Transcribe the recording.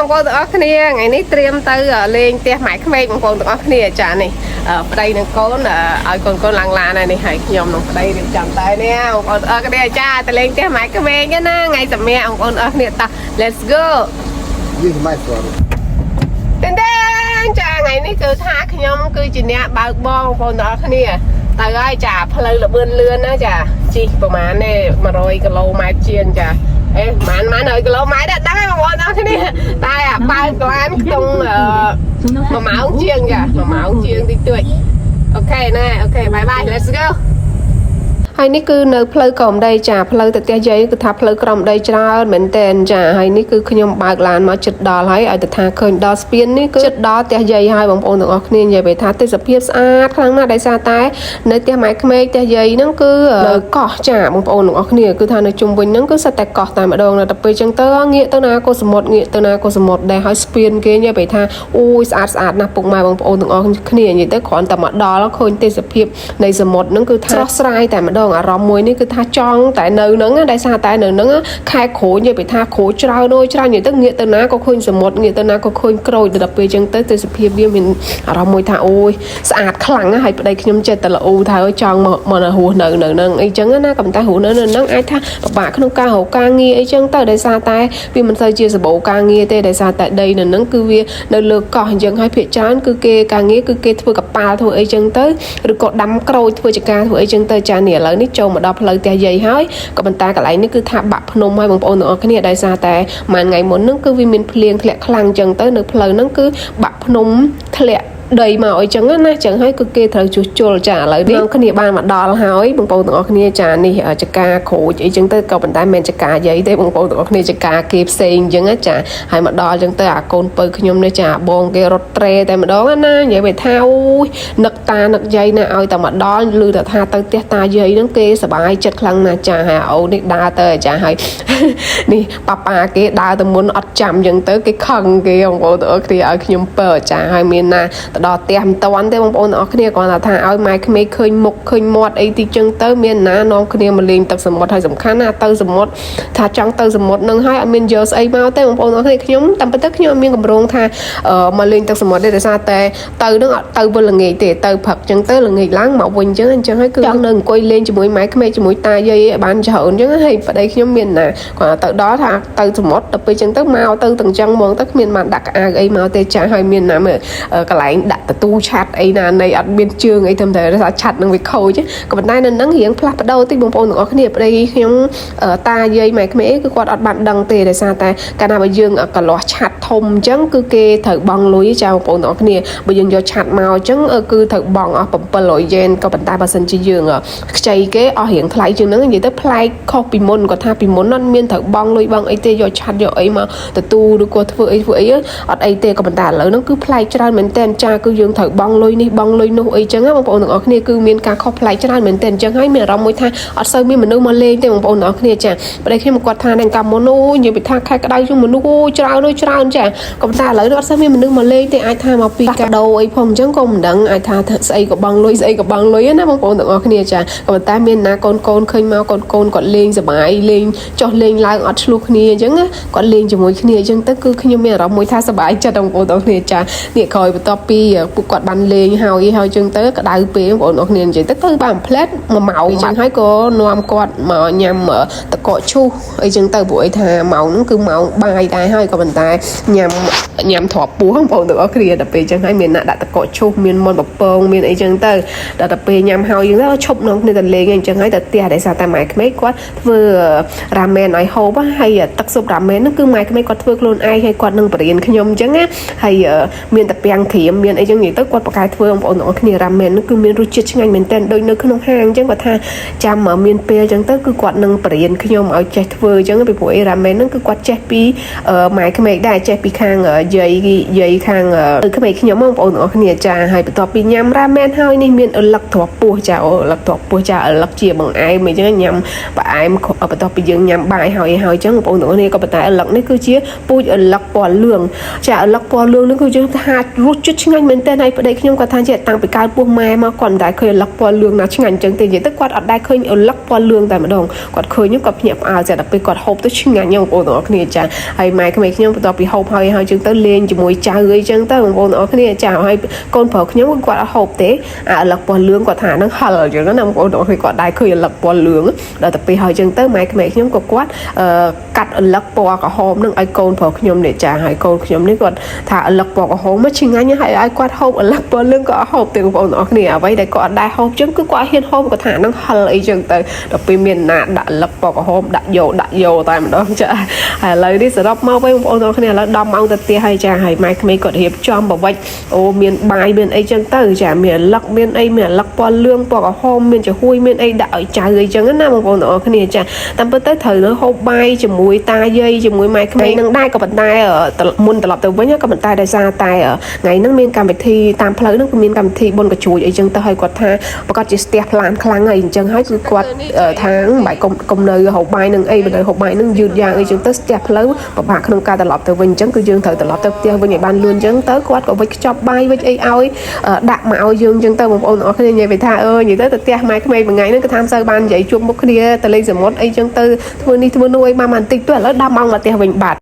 បងប្អូនទាំងអស់គ្នាថ្ងៃនេះត្រៀមទៅលេងផ្ទះម៉ែក្មេកបងប្អូនទាំងអស់គ្នាចានេះប្តីនិងកូនឲ្យកូនកូនឡើងឡានហើយនេះហើយខ្ញុំនិងប្តីរៀបចំតែនេះបងប្អូនទាំងអស់គ្នាចាទៅលេងផ្ទះម៉ែក្មេកណាថ្ងៃសម្រាប់បងប្អូនទាំងអស់គ្នាតោះ let's go. This is my story. តែនតែនចាថ្ងៃនេះគឺថាខ្ញុំគឺជាអ្នកបើកបងបងប្អូនទាំងអស់គ្នាទៅហើយចាផ្លូវលបឿនលឿនណាចាជិះប្រហែលទេ100គីឡូម៉ែត្រជាងចាអេប្រហែល100គីឡូម៉ែត្រដែរដឹងហើយបងប្អូនទាំងអស់គ្នាតែអាបើកឡានក្នុងអឺ1ម៉ោងជាងចា1ម៉ោងជាងតិចតួច okay ណែ okay, bye bye, let's go. ហើយនេះគឺនៅផ្លូវក្រោមដីចាផ្លូវទៅផ្ទះយាយគឺថាផ្លូវក្រោមដីច្រើនមែនតែនចាហើយនេះគឺខ្ញុំបើកឡានមកចិត្តដល់ហើយឲ្យតែថាឃើញដល់ស្ពាននេះគឺចិត្តដល់ផ្ទះយាយហើយបងប្អូនទាំងអស់គ្នានិយាយទៅថាទេសភាពស្អាតខ្លាំងណាស់ដោយសារតែនៅផ្ទះម៉ែក្មេកផ្ទះយាយហ្នឹងគឺនៅកោះចាបងប្អូនទាំងអស់គ្នាគឺថានៅជុំវិញហ្នឹងគឺសុទ្ធតែកោះតែម្ដងដល់ពេលចឹងទៅងាកទៅណាក៏សមុទ្រងាកទៅណាក៏សមុទ្រដែរហើយស្ពានគេនិយាយទៅថាអូយស្អាតស្អាតណាស់ពុកម៉ែបងប្អូនទាំងអស់គ្នានិយាយទៅគ្រាន់តែមកដល់ឃើញទេសភាពនៃសមុទ្រហ្នឹងគឺថាស្រស់ស្រាយតែម្ដងអារម្មណ៍មួយនេះគឺថាចង់តែនៅហ្នឹងដោយសារតែនៅហ្នឹងខែក្រូចនិយាយពីថាក្រូចច្រើនអូយច្រើននិយាយទៅងាកទៅណាក៏ឃើញសមុទ្រងាកទៅណាក៏ឃើញក្រូចដល់ពេលចឹងទៅទេសភាពវាមានអារម្មណ៍មួយថាអូយស្អាតខ្លាំងណាស់ហើយប្តីខ្ញុំចិត្តតែល្អថាអូយចង់មកមកនៅរស់នៅនៅហ្នឹងអីចឹងណាក៏ប៉ុន្តែរស់នៅនៅហ្នឹងអាចថាពិបាកក្នុងការរកការងារអីចឹងទៅដោយសារតែវាមិនសូវជាសម្បូរការងារទេដោយសារតែដីនៅហ្នឹងគឺវានៅលើកោះអញ្ចឹងហើយភាគច្រើនគឺគេការងារគឺគេធ្វើកប៉ាល់ធ្វើអីចឹងទៅឬក៏ដាំក្រូចធ្វើចការធ្វើអីចឹងទៅចានេះឥឡូវនេះចូលមកដល់ផ្លូវផ្ទះយាយហើយក៏ប៉ុន្តែកន្លែងនេះគឺថាបាក់ភ្នំហើយបងប្អូនទាំងអស់គ្នាដោយសារតែមួយថ្ងៃមុនហ្នឹងគឺវាមានភ្លៀងធ្លាក់ខ្លាំងចឹងទៅនៅផ្លូវហ្នឹងគឺបាក់ភ្នំធ្លាក់ដីមកអីចឹងណាចឹងហើយគឺគេត្រូវជួសជុលចាឥឡូវនេះគ្នាបានមកដល់ហើយបងប្អូនទាំងអស់គ្នាចានេះចការក្រូចអីចឹងទៅក៏ប៉ុន្តែមិនមែនចការយាយទេបងប្អូនទាំងអស់គ្នាចការគេផ្សេងចឹងណាចាហើយមកដល់ចឹងទៅអាកូនពៅខ្ញុំនេះចាបងគេរត់ត្រេតែម្ដងណានិយាយไปថាអូយនឹកតានឹកយាយណាឲ្យតែមកដល់ឮតែថាទៅផ្ទះតាយាយហ្នឹងគេសប្បាយចិត្តខ្លាំងណាស់ចាហើយអូននេះដើរទៅចាហើយ នេះប៉ាប៉ាគេដើរទៅមុនអត់ចាំចឹងទៅគេខឹងគេបងប្អូនទាំងអស់គ្នាឲ្យខ្ញុំពើចាហើយមានណាទៅដល់ផ្ទះមិនតាន់ទេបងប្អូនទាំងអស់គ្នាគ្រាន់តែថាឲ្យម៉ែក្មេកឃើញមុខឃើញមាត់អីតិចចឹងទៅមានណានាំគ្នាមកលេងទឹកសមុទ្រហើយសំខាន់ណាទៅសមុទ្រថាចង់ទៅសមុទ្រនឹងហើយអត់មានយកស្អីមកទេបងប្អូនទាំងអស់គ្នាខ្ញុំតាមពិតទៅខ្ញុំអត់មានកម្រងថាមកលេងទឹកសមុទ្រទេដោយសារតែទៅនឹងអត់ទៅវិលល្ងាចទេទៅព្រឹកចឹងទៅល្ងាចឡើងមកវិញចឹងអញ្ចឹងហើយគឺចង់នៅអង្គុយលេងជាមួយម៉ែក្មេកជាមួយតាយាយឲ្យបានច្រើនចឹងហើយប្តីខ្ញុំមានណាគាត់ទៅដល់ថាទៅសមុទ្រដល់ពេលចឹងទៅមកទៅទាំងចឹងហ្មងទៅគ្មានបានដាក់ក្អាវអីមកទេចាហើយមានណាមើលកន្លែងដាក់តទូឆាត់អីណានៃអត់មានជើងអីត្រឹមតែថាឆាត់នឹងវាខូចក៏ប៉ុន្តែនៅនឹងរៀងផ្លាស់ប្ដូរតិចបងប្អូនទាំងអស់គ្នាប្តីខ្ញុំតាយាយម៉ែក្មេកគឺគាត់អត់បានដឹងទេដោយសារតែកាលណាបើយើងកលាស់ឆាត់ធំអញ្ចឹងគឺគេត្រូវបង់លុយចាបងប្អូនទាំងអស់គ្នាបើយើងយកឆាត់មកអញ្ចឹងគឺត្រូវបង់អស់700យេនក៏ប៉ុន្តែបើសិនជាយើងខ្ចីគេអស់រៀងថ្លៃជាងហ្នឹងនិយាយទៅប្លែកខុសពីមុនគាត់ថាពីមុនអត់មានត្រូវបង់លុយបង់អីទេយកឆាត់យកអីមកទទួលឬក៏ធ្វើអីធ្វើអីអត់អីទេក៏ប៉ុន្តែឥឡូវហ្នឹងគឺប្លែកច្រើនមែនតើចាគឺយើងត្រូវបង់លុយនេះបង់លុយនោះអីចឹងណាបងប្អូនទាំងអស់គ្នាគឺមានការខុសប្លែកច្រើនមែនតើអញ្ចឹងហើយមានអារម្មណ៍មួយថាអត់សូវមានមនុស្សមកលេងទេបងប្អូនទាំងអស់គ្នាចាប្តីខ្ញុំគាត់ថានៅកាលមុនអូនិយាយពីថាខែក្តៅជាងមនុស្សអូច្រើនអូច្រើនចាក៏ប៉ុន្តែឥឡូវនេះអត់សូវមានមនុស្សមកលេងទេអាចថាមកពីការដូរអីផងអញ្ចឹងក៏មិនដឹងអាចថាស្អីក៏បង់លុយស្អីក៏បង់លុយណាបងប្អូនទាំងអស់គ្នាចាក៏ប៉ុន្តែមានណាកូនកូនឃើញមកកូនកូនគាត់លេងសប្បាយលេងចុះលេងឡើងអត់ឆ្លោះគ្នាអញ្ចឹងគាត់លេងជាមួយគ្នាអញ្ចឹងទៅគឺខ្ញុំមានអារម្មណ៍មួយថាសប្បាយចិត្តបងប្អូនទាំងអស់គ្នាចានេះក្រោយបន្ទាប់ពីពួកគាត់បានលេងហើយហើយអញ្ចឹងទៅក្តៅពេលបងប្អូនទាំងអស់គ្នានិយាយទៅទៅបានផ្លែត1ម៉ោងអញ្ចឹងហើយក៏នាំគាត់មកញ៉ាំតកកឈូសអីចឹងទៅព្រោះអីថាម៉ោងហ្នឹងគឺម៉ោងបាយដែរហើយក៏ប៉ុន្តែញ៉ាំញ៉ាំទ្រាប់ពោះបងប្អូនទាំងអស់គ្នាដល់ពេលអញ្ចឹងហើយមានអ្នកដាក់តកកឈូសមានមន្តពពងមានអីចឹងទៅដល់ទៅពេលញ៉ាំហើយអញ្ចឹងទៅឈប់នាំគ្នាទៅលេងអញ្ចឹងហើយទៅផ្ទះដោយសារតែម៉ែក្មេកគាត់ធ្វើរ៉ាមែនឲ្យហូបហើយទឹកស៊ុបរ៉ាមែនហ្នឹងគឺម៉ែក្មេកគាត់ធ្វើខ្លួនឯងហើយគាត់នឹងបរៀនខ្ញុំអញ្ចឹងណាហើយមានតាពាំងក្រៀមមានអីចឹងនិយាយទៅគាត់ប្រកែធ្វើបងប្អូនទាំងអស់គ្នារ៉ាមែនហ្នឹងគឺមានរសជាតិឆ្ងាញ់មែនទែនដូចនៅក្នុងហាងអញ្ចឹងគាត់ថាចាំមានពេលអញ្ចឹងទៅគឺគាត់នឹងបរៀនខ្ញុំឲ្យចេះធ្វើអញ្ចឹងពីព្រោះអីរ៉ាមែនហ្នឹងគឺគាត់ចេះពីម៉ែក្មេកដែរចេះពីខាងយាយយាយខាងក្មេកខ្ញុំបងប្អូនទាំងអស់គ្នាចាហើយបន្ទាប់ពីញ៉ាំរ៉ាមែនហើយនេះមានឪឡឹកទ្រាប់ពោះចាអូឪឡឹកទ្រាប់ពោះចាឪឡឹកជាបង្អែមអញ្ចឹងញ៉ាំផ្អែមបន្ទាប់ពីយើងញ៉ាំបាយហើយហើយអញ្ចឹងបងប្អូនទាំងអស់គ្នាក៏ប៉ុន្តែឪឡឹកនេះគឺជាពូជឪឡឹកពណ៌លឿងចាឪឡឹកពណ៌លឿងនេះគឺយើងថារសជាតិឆ្ងាញ់។ ញមែនទែនហើយប្តីខ្ញុំគាត់ថាជាតាំងពីកើតពោះម៉ែមកគាត់មិនដែលឃើញឪឡឹកពណ៌លឿងណាឆ្ងាញ់អញ្ចឹងទេនិយាយទៅគាត់អត់ដែលឃើញឪឡឹកពណ៌លឿងតែម្ដងគាត់ឃើញគាត់ភ្ញាក់ផ្អើលចាដល់ពេលគាត់ហូបទៅឆ្ងាញ់បងប្អូនទាំងអស់គ្នាចាហើយម៉ែក្មេកខ្ញុំបន្ទាប់ពីហូបហើយហើយចឹងទៅលេងជាមួយចៅអីចឹងទៅបងប្អូនទាំងអស់គ្នាចាហើយកូនប្រុសខ្ញុំគាត់អត់ហូបទេអាឪឡឹកពណ៌លឿងគាត់ថាហ្នឹងហិលអញ្ចឹងណាបងប្អូនទាំងអស់គ្នាគាត់ដែរឃើញឪឡឹកពណ៌លឿងដល់ទៅពេលហើយចឹងទៅម៉ែក្មេកខ្ញុំក៏គាត់អឺកាត់ឪឡឹកពណ៌ក្រហមនឹងឲ្យកូនប្រុសខ្ញុំនេះចាហើយកូនខ្ញុំនេះគាត់ថាឪឡឹកពណ៌ក្រហមមកឆ្ងាញ់ហើយឲ្យគាត់ហូបឪឡឹកពណ៌លឿងក៏អត់ហូបទេបងប្អូនទាំងអស់គ្នាអ្វីដែលគាត់អត់ដែរហូបចឹងគឺគាត់ហ៊ានហូបគាត់ថាហ្នឹងហិលអីចឹងទៅដល់ពេលមានណាដាក់ឪឡឹកពណ៌ក្រហមដាក់យកដាក់យកតែម្ដងចាហើយឥឡូវនេះសរុបមកវិញបងប្អូនទាំងអស់គ្នាឥឡូវ10ម៉ោងទៅផ្ទះហើយចាហើយម៉ែក្មេកគាត់រៀបចំបវិចអូមានបាយមានអីចឹងទៅចាមានឪឡឹកមានអីមានឪឡឹកពណ៌លឿងពណ៌ក្រហមមានចំហួយមានអីដាក់ឲ្យចៅអីចឹងណាបងប្អូនទាំងអស់គ្នាចាតាមពិតទៅត្រូវនៅហូបបាយជាមួយតាយាយជាមួយម៉ែក្មេកនឹងដែរក៏ប៉ុន្តែមុនត្រឡប់ទៅវិញក៏ប៉ុន្តែដោយសារតែថ្ងៃហ្នឹងមានកម្មវិធីតាមផ្លូវហ្នឹងគឺមានកម្មវិធីបុណ្យកញ្ជួចអីចឹងទៅហើយគាត់ថាប្រកាសជាស្ទះផ្លានខ្លាំងហើយអញ្ចឹងហើយគឺគាត់ថាបាយកុំកុំនៅហូបបាយនឹងអីបើនៅហូបបាយនឹងយឺតយ៉ាងអីចឹងទៅស្ទះផ្លូវពិបាកក្នុងការត្រឡប់ទៅវិញអញ្ចឹងគឺយើងត្រូវត្រឡប់ទៅផ្ទះវិញឲ្យបានលឿនអញ្ចឹងទៅគាត់ក៏វិចខ្ចប់បាយវិចអីឲ្យដាក់មកឲ្យយើងអញ្ចឹងទៅបងប្អូនអរគ្នានិយាយไปថាអើយនិយាយទៅទៅផ្ទះម៉ែក្មេងមួយថ្ងៃហ្នឹងគឺថាមិនសូវបាននិយាយជួបមុខគ្នាទៅលេងសមុទ្រអីចឹងទៅធ្វើនេះធ្វើនោះអីបានបន្តិចទៅឥឡូវ10ម៉ោងមកផ្ទះវិញបាត់។